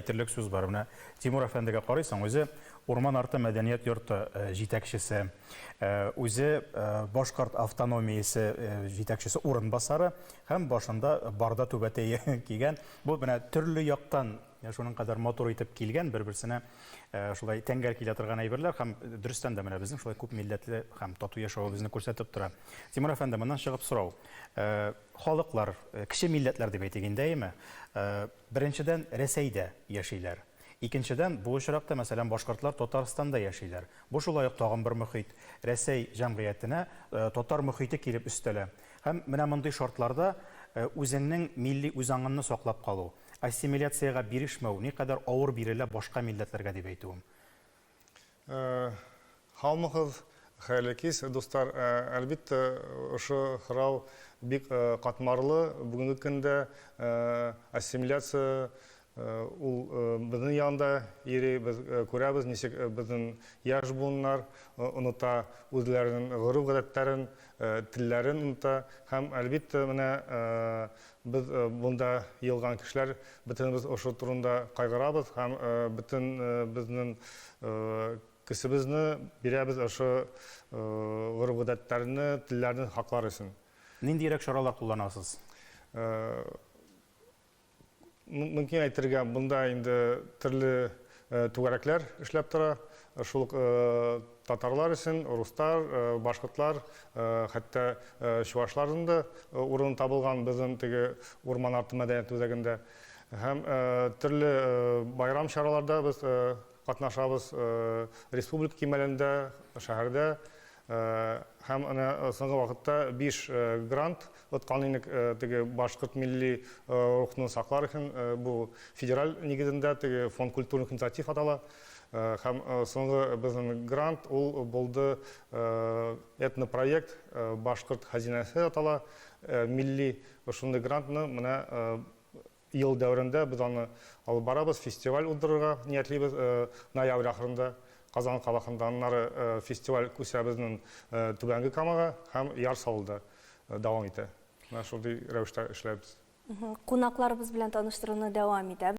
әйтерлек сүз бар. Менә Тимур әфәндегә карыйсың, үзе Урман арты мәдәният йорты җитәкчесе, үзе башкорт автономиясе җитәкчесе урынбасары һәм башында барда түбәтәе кигән. Бу менә төрле яктан шуның кадәр матур итеп килгән, бер-берсенә шулай тәңгәл килә торган әйберләр һәм дөрестән дә менә безнең шулай күп милләтле һәм тату яшәвебезне күрсәтеп тора. Тимур әфәнде, моннан чыгып сорау. Халыклар, кече милләтләр дип әйтик инде, әйеме? Беренчедән, Рәсәйдә яшиләр. Икенчедән, бу очракта, мәсәлән, башкортлар Татарстанда яшиләр. Бу шулай ук тагын бер мохит. Рәсәй җәмгыятенә татар мохите килеп өстәлә. Һәм менә мондый шартларда үзеңнең милли үзаңыңны саклап калу, ассимиляциягә бирешмәү никадәр авыр бирелә башка милләтләргә дип әйтүем. Һаумыһыз, хәерле кич, дуслар. Әлбиттә, ошо һорау бик катмарлы. Бүгенге көндә ассимиляция ул безнең янда йөри. Без күрәбез, ничек безнең яшь буыннар оныта үзләренең гореф-гадәтләрен, телләрен оныта. Һәм, әлбиттә, менә без монда җыелган кешеләр бөтенебез ошо турында кайгырабыз һәм бөтен безнең көчебезне бирәбез ошо гореф-гадәтләрне, телләрне саклар өчен. Ниндиерәк чаралар кулланасыз? Мөмкин әйтергә, монда инде төрле түгәрәкләр эшләп тора. Шул ук татарлар өчен, рустар, башкортлар, хәтта чувашларның да урыны табылган безнең теге Урман арты мәдәният үзәгендә. Һәм төрле байрам чараларда без катнашабыз республика кимәлендә, шәһәрдә. Һәм әнә соңгы вакытта 5 грант откан инек теге башкорт милли рухны саклар өчен, бу федераль нигезендә теге фонд культурных инициатив атала. Һәм соңгы безнең грант ул булды этнопроект Башкорт хәзинәсе атала, милли шундый грантны менә Ел дәверендә без аны алып барабыз, фестиваль уздырырга ниятлибез ноябрь ахырында Казан каласында. Аннары фестиваль күчә безнең Түбәнге Камага һәм Яр Чаллыда дәвам итә. Менә шундый рәвештә эшләбез. Кунакларыбыз белән таныштыруны дәвам итәбез.